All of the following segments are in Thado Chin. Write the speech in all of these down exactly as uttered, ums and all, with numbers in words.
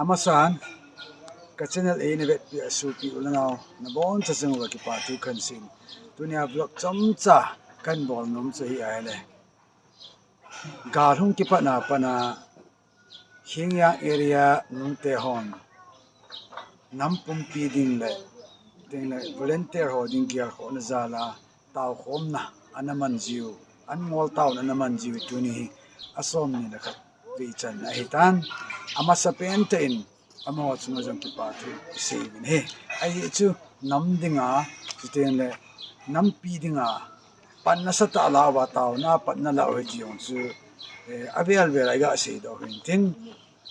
Amasan, ka channel eina vetpi a sopi u le nao, naboncha chunga kipa thu kahin seiyin. Tunia vlog chomcha kahin bol nom chu hi ahile, gal hung kipatna pat a Khengjang area nungte hon nam pumpi ding le, ding le volunteer ho ding gelkhohna jal a taokhomna ana man jiu, an ngol taona ana man jiu tuni hi a somni le khat vei channa ahitan. Amasapen tah in amaho chunga jong kipa thu iseiyin ahi. Ajeh chu nam dinga, chuteng le nampi dinga pan nasatah a la uva taona pan nalah u ahi ti jong chu, eh, avel vel a iga seidoh u hintin.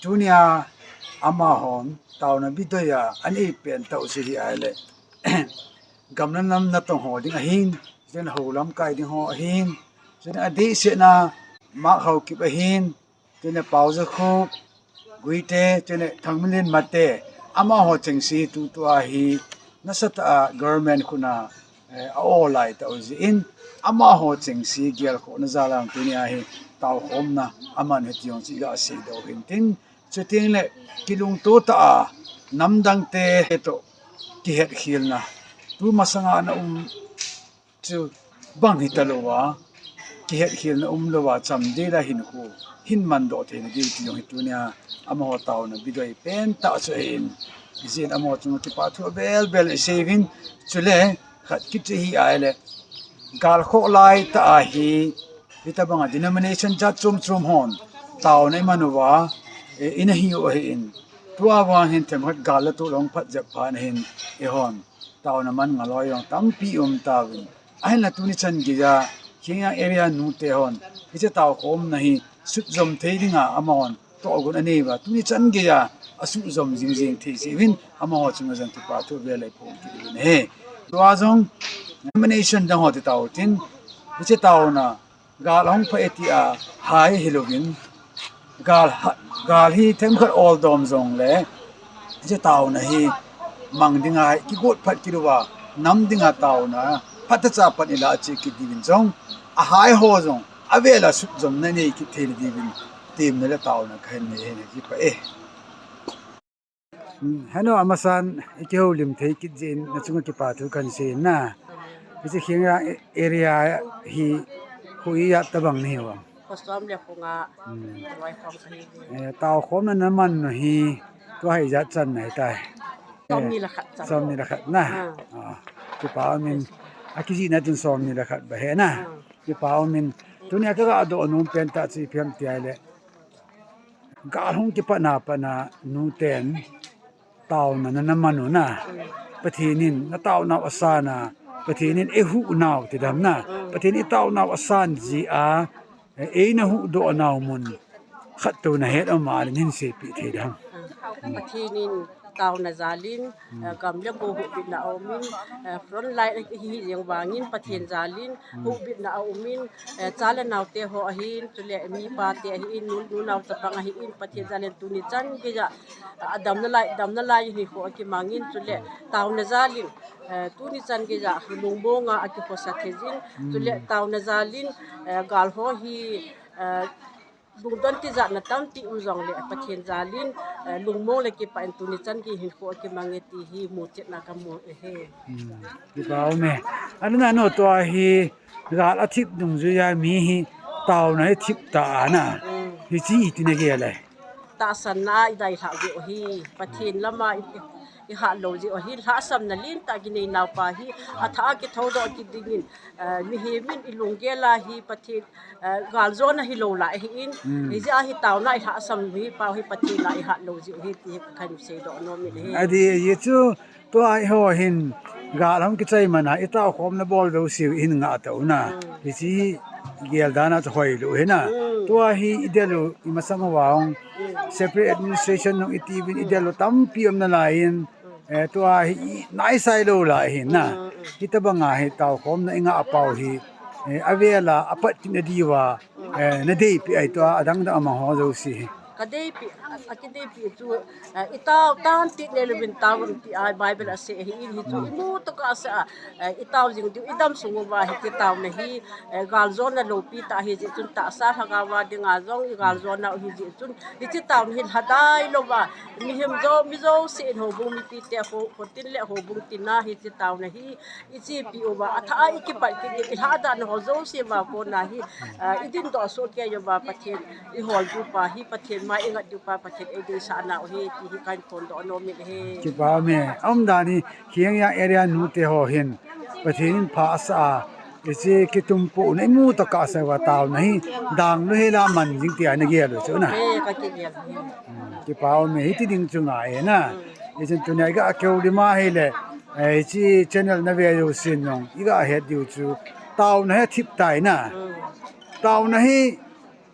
Tunia amahon taona bidoi a anei pen tah u chu hi ahile, gam le nam natong ho ding ahin, chuteng le ho lamkai ding ho ahin, chuteng le adehset a Mark Haokip ahin, chuteng le Paojakhup, Guite, chuteng le Thangminlen Mate, amaho chengse tutua hi nasatah a government khut a, eh, a-o lai tah u jeh in, amaho chengse gelkhohna jal a tunia hi taokhomna aman u ahi ti jong chu iga seidoh u hintin. Chuteng le kilungto tah a namdangte toh kihetkhelna, tu masanga ana um chu bang hita lou a, kihetkhelna umlou a, chamdel a hinkho hin mandoh theina diu ti jong hi tunia amaho taona bidoi pen tah chu ahin, ijeh in amaho chunga kipa thu avel vel iseiyin. Chule khat kiti hi ahile, galkhoh lai tah a hi, hitabang a denomination jat chom chom hon taona iman uva, eh, ina hi u ahin, tua vang hin themkhat gal le tuh long phat jep phat na hin, eihon taona man ngaloi jong tampi um tauvin. Ahinla tuni chan geija Khengjang area nungte hon hiche taokhomna hi sutjom thei dinga amahon tohgon anei uva, tuni chan geija asutjom jing jing thei jeh uvin amaho chunga jong kipa thu avel a iphong kit uvin ahi. Tua jong denomination dang ho ti tau tin, hiche taona gal ahung pha e tia hai hilouvin, gal ha, gal hi themkhat oldom jongle, hiche taona hi mang dinga kigot phat kit uva, nam dinga taona phatechan pan ilah cheh kit diuvin jong, ahai ho jong avel a sutjomna nei kit thei diuvin temna le taona kahin nei ahi, kipah e. Hmm, henu amasan, ikihoulim thei kit jeh in nachunga kipa thu kahin seiyin. Hiche Khengjang area hi kho ijat tabang nahiu ham? Kho som le kho nga. Hmm. Loi khom kahi. Eh, taokhomna naman u hi, tua hi ijat channa ahitai? Somni le khat channa. Somni le khat na. Ah. Ah, kipa umin. Akijihna chun somni le khat bou ahi na. Ah. Kipa umin. Tunia kaga doh nom pen tah chu ipi ham ti ahile, gal hung kipatna pat a nungten taona nana man u na. Pathen in nataonau asan a, Pathen in eihuhnau ti dam na. Pathen in itaonau asan jeh a, eh, eina huhdoh nau mun khat tou nahet um a le nahin seipeh thei dam? Pathen in taona jal in, eh, gam le go huhbitna aumin, eh, front line ahi jeng vangin Pathen jal in huhbitna aumin, eh, cha le naote ho ahin, chule mipa te ahin, nu, nunao chapang ahin, Pathen jal in tuni chan geija, eh, adamna lai, damna lai hinkho akimangin, chule taona jal in, eh, tuni chan geija lungmonga akikhosah thei jin, chule taona jal in, eh, gal ho hi, eh, lungdon tijatna tampi um jongle, Pathen jal in, eh, lungmong le kipah in tuni chan gei hinkho akimang e ti hi muchetna kamu ahi. Hmm. Kipa ume. Anina no tua hi gal athip dungjui a mi hi taona hi thip ta ana. Hmm. Hiche iti nagel e? Tahsanna a idai lhah jeh u ahi. Pathen lama i, i, ihat lou jeh u ahi. Lhahsamna lentah kinei nau pa hi athah a kithoudoh kit dingin, eh, mihem in ilunggel a hi Pathen, eh, galjona hilou lai ahin, hmm, hijeh a hi taona ilhahsam hi pa hi Pathen a ihat lou jeh u ahi ti hi kahin seidoh nom in ahi. Adih, ajeh chu tua eiho hin gal hung kichai man a, itaokhomna bol jouseu ihin ngah tau na. Hmm. Hiche hi gel dan a chu hoilou ahi na. Hmm. Tua hi idel u imasang uva hung, hmm, separate administration nung itiuvin, hmm, idel u tampi um nalai in, eh, tua hi i naisai lou lai ahi na. Mm, mm. Hitabanga hi taokhomna ingah pau hi, eh, avel a apat kit nadiuva, eh, nadeipi ahi tua adang dang amaho jouse hi. Kadeipi, a, akideipi chu, eh, itao tan ti le lubin tao ti a Bible asei ahin hichu imu tokah sa, eh, itao jing diu idam sung uva hiti taona hi, eh, galjona loupi tah ahi jeh chun tahsa lhagao a dinga jong igaljona u ahi jeh chun hiche taona hi lhadai louva mihem jo, mi jouse in houbung mipite ho, hotin le houbung tina hiche taona hi ichepi uva, athah a ikipat kit diu, ilhahdana ho jouse uva kona hi, ah, idindoh soh kei uva Pathen iholtupa hi, Pathen mai ingat diupa Pathen eideisah nau ahi ti hi kahin phondoh nom in ahi. Kipa ume, aumdan hi, Khengjang area nute ho hin, Pathen in pha asah a, hiche kitumpohna imu tokah sa uva taona hi, danglou hela man jing tia nagel u chu na. He, kakigel hi. Hmm, kipa ume, hiti ding chu ngai e na. Hmm. Hichun tunia iga kihoulim ahile, eh, hiche channel nave jousen jong iga het diu chu taona hi athip tai na. Hmm. Taona hi,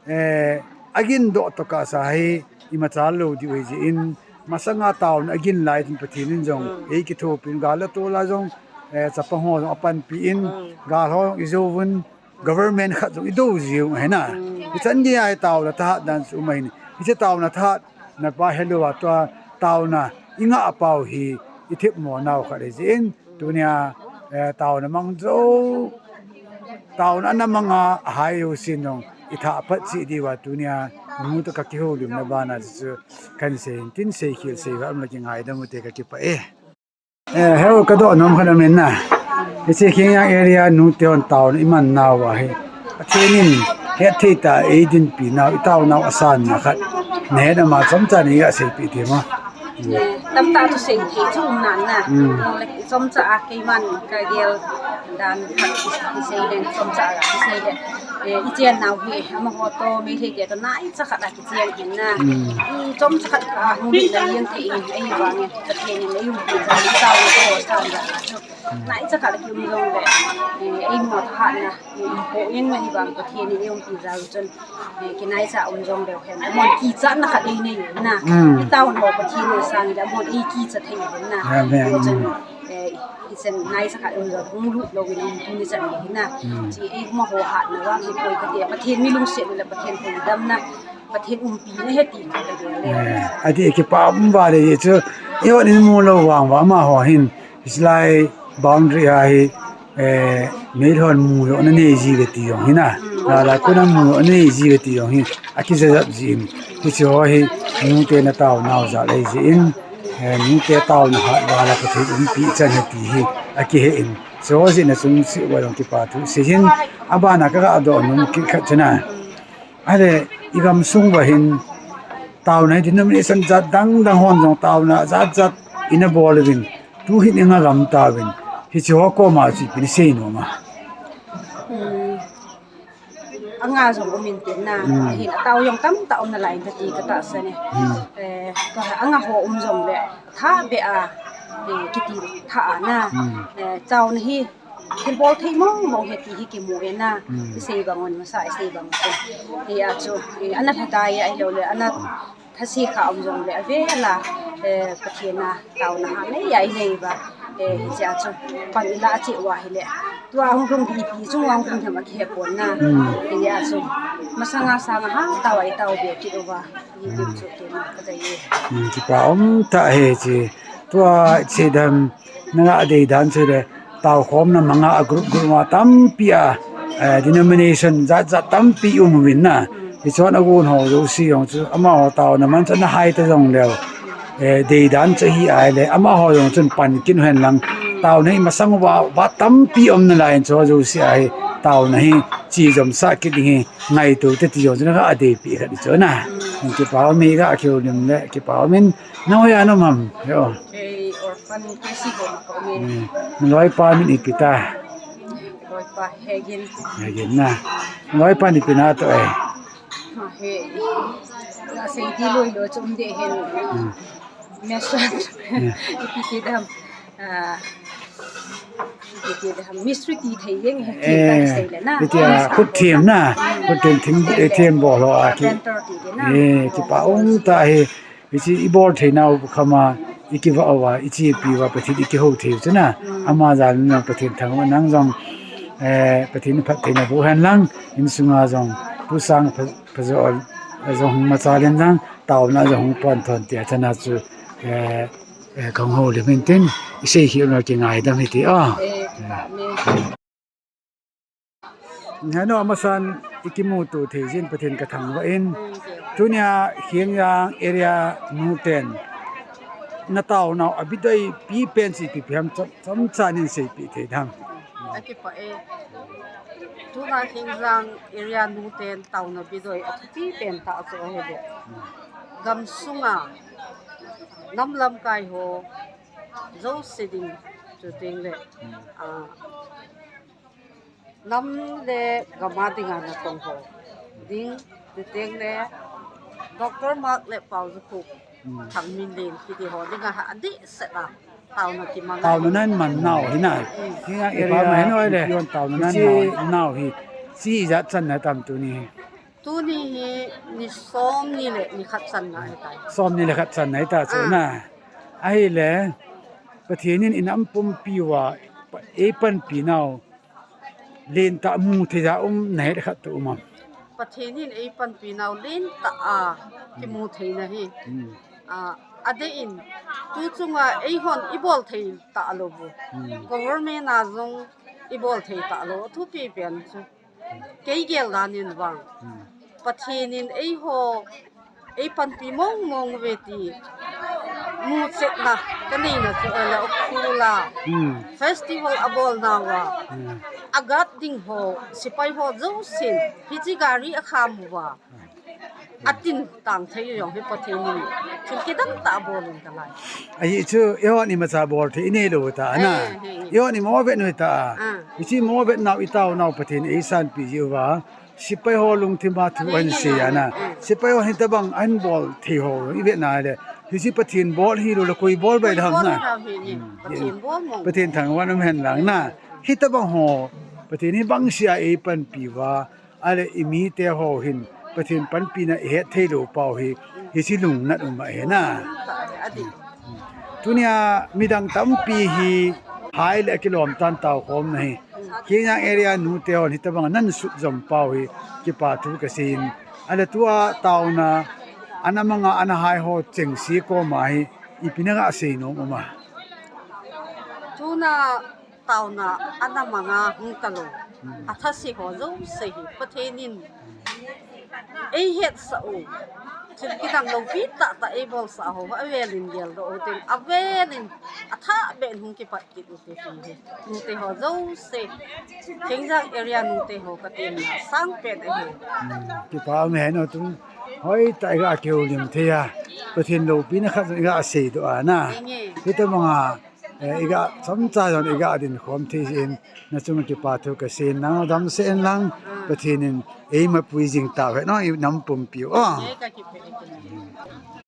eh, agindoh tokah sa hi imachal lou diu ahi jeh in, masanga taona agin lai tin Pathen in jong, hmm, eikithopin gal le tol a jong, eh, chapang ho jong apanpi in, hmm, gal ho jong ijouvun, government khat jong idou jiu ahi na. Hmm. Hichan geiya hi taona thahat dan chu um ahin. Hiche taona thahatna pa helou a tua taona ingah pau hi ithipmo nau khat ahi jeh in, tunia, eh, taona mang jou, taona ana manga ahai jousen jong ithah pat cheh diuva tunia, nu toh kakihoulimna bana chu kahin sei in tin, seikhel sei uva umle kingaidam ute, kakipah e. Eh, heo kadoh nom khat aum in na. Hiche Khengjang area nute hon taona iman nauva hi, Pathen in hetthei tah a eidinpi nau, itaonau asanna khat nahet ama chomcha neiga seipeh thei mo. Tamtah thu seithei chu um nan na. Hmm. Chomcha a keiman kagel dan khat kisei leng chomcha a kisei le, eh, ichen nau hi amaho toh Meitei te toh naicha khat a kichen hin na. Hmm. I chomcha khat a hung lutna jeng thei in, ahivangin Pathen in eiumpi jal in taona toh sanna chu naicha khat a kium jongle, eh, eimu thahatna, eh, ipoh in ahivang Pathen in eiumpi jal chun, eh, kinaicha um jongleu hen, amahon kichatna khat einei na. Hmm. Itaona ho Pathen in sang le amahon eikicha thei hin na. Amen. Hichun, eh, hichen naicha khat um jong hung lut louvin um tuni chan hi na. Hmm. Hiche eimaho hatna vang hi poi kati, Pathen mi lungsetna le Pathen theidamna, Pathen umpina ahi ti kagel e. Eh, ati kipa um vale chu, eihon imu lou vang uva amaho hin, hiche lai boundary a hi, eh, Meitei hon mu jouna nei ji uve ti jong hi na. Hmm. Lalai kona mu jouna nei ji uve ti jong hi, akijajap jin. Hiche ho hi, nute na taonau jal ahi jeh in, eh, nute taona hat vala Pathen umpi chan ahi ti hi, akihe in. Hiche ho jeh na chung seh uva jong kipa thu sei in, abana kaga doh nom kit khat chu na. Ahile, igamsung uva hin, taona hi denomination jat dang dang hon jong taona jat jat ina bol uvin, tuhin inga gam tauvin, hiche ho koma chu ipi nasei nom a? Hmm. Anga jong um inte na, hmm, ahin atao jong tamtah um nalai inte ti katahsan e. Hmm. Eh, tua anga ho um jongle, thahbeh a, eh, kiti thah a na, hmm, eh, taona hi, thilbol thei mong mong ahi ti hi kimu e na. Hmm. Isei bang un masa, isei bang un. Hia chu, eh, ana lhadai ahilou le, ana thase kha um jongle, avel a, eh, Pathen a taona hah nei a inei uva. Eh, hichea chu, pan ilah cheh uva ahile, tua hung lhung ding ipi chung a hung lhung ham akihe pon na. Hmm. Hia chu, masanga sanga hatah uva itao be kit uva. Hi ding chu keima kadei e. Hmm, kipa um tah e hiche. Tua hiche dan, naga dei dan chu le, taokhomna manga a group group a tampi a, eh, denomination jat jat tampi um uvin na. Hichun agon ho jouse jong chu, amaho taona man chu ana hai ta jongleu, eh, dei dan chu hi ahile, amaho jong chun pan kit u hen lang. Taona hi masang uva, uva tampi um nalai in chu jouse a hi, taona hi, chi jom sah kit ding hi, ngaito te ti jong chu naga deipi khat chu na. Kipa um e, ga kihoulim le, kipa um in, nahoi a na um ham, he o. Kei orphan K C home a ka um e. Hmm. Naloipa min ipi ta? Loipa Hegin. Hegin na. Naloipa ipi natoh e? Ha, he. Asei di loi loi chu um de hen. Hmm. Mission. Hmm. Ipi ti dam. Ah, ipi ti dam. Mystery ti thei jeng he. Eh, ti ka sei le na. Ipi ti a, khut them na. Khut them thing, eh, them bol ho a ki. Carpenter ti de na. Eh, kipa um tah e. Hiche ibol theinau khama, ikivah uva, ichepi uva, Pathen ikihou thei u chu na. Mm. Ama jal in jong Pathen thangvah in nang jong, eh, Pathen in phattheina boh hen lang, insunga jong, pu sang pha, pha jo, jong hung machal in jong, taona jong hung pon thon tia chana chu, eh, eh, kang ho le min tin, i sei hi na kingaidam hi ti a. Eh, amen. Heno amasan i kimuto thei jin Pathen ka thangvah in. Tunia Khengjang area nu ten na taonau a bidoi pi pen si pi pi ham chom, chomcha nin seipi thei dam. Akipah e. Tuna Khengjang area nu ten taona bidoi a thupi pen tah chu ahi le. Gam sunga nam lamkai ho jouse ding chuteng le, ah, nam le gam a dinga natong ho ding, chuteng le Doctor Mark le Paojakhup, Thangminlen kiti ho dinga ha adehset a taona kiman. Taona nan man nau hi na. Mm. Hi na area ma hen oi le. Pion taona nan man nau hi. Chi ijat chan na tam tuni hi. Tuni hi ni som ni le ni khat chan na ahitai. Som ni le khat chan na ahitai chu na. Ahile Pathen in i nam pumpi uva ei panpi nau lentah mu thei ja um na het khat tu um am? Pathen in ei panpi nau lentah a kimu thei na hi. Hmm. Ah, adeh in tu chunga eihon i bol thei talou bu. Hmm. Government a jong i bol thei talou. Thupi pen chu. Kei gel dan in vang. Hmm. Pathen in eiho, ei panpi mong mong uve ti muchetna ka neina chu ahile Ukhrul a. Hmm. Festival a bol nauva. Hmm. A guard ding ho, sepai ho jousen, hiche gari a kham uva. Atin tang thei jong hi Pathen in thil kidang tah bol in ka lai. Ahi chu, eihon imacha bol thei i neilou ta na. Eh, eh, eh. Eihon imo vet noi ta. Ah. Hiche imo vet nau i taonau Pathen in ei sanpi jiu va. Sepai ho lungthim a thu ahin sei a na. Eh. Sepai ho hitabang ahin bol thei ho i vet na le. Hiche Pathen bol hilou le koi bol bai dam na. Koi bol bai dam hi ni. Hmm. Pathen bol mong. Pathen thangvah in um hen lang na. Hitabang ho. Pathen hi bangsia ei panpi uva. Ahile i mite ho hin Pathen panpina i het thei lou pau hi, hiche lungnat um ahi na. Tunia midang tampi hi hai le akilom tan tao khom na hi. Khengjang area nute hon hitabang nan sut jom pau hi kipa thu ka sei in. Ahile tua taona ana manga ana hai ho chengse koma hi ipi na ga sei nom um a? Tuna taona ana manga hung talou. Hmm. Athase ho jouse hi Pathen in ei hetsah u. Thil kidang loupi tah tah ei bolsah ho, avel in geldoh u tin, avel in athah beh in hung kipat kit u ti hi. Nute ho jouse, Khengjang area nute ho ka temna sangpen ahi. Hmm. Kipa um hen o tum. Hoitah i ga kihoulim thei a. Pathen loupina khat i ga seidoh a na. Henge. Hitabanga Eh, i ga chomcha jong i ga dinkhom thei jeh in, na chunga kipa thu ka sei in, nang damsel in lang, ah, Pathen in eima pui jing tau hen, no, i nam pumpi u. Ah. Eh, ka kipah e.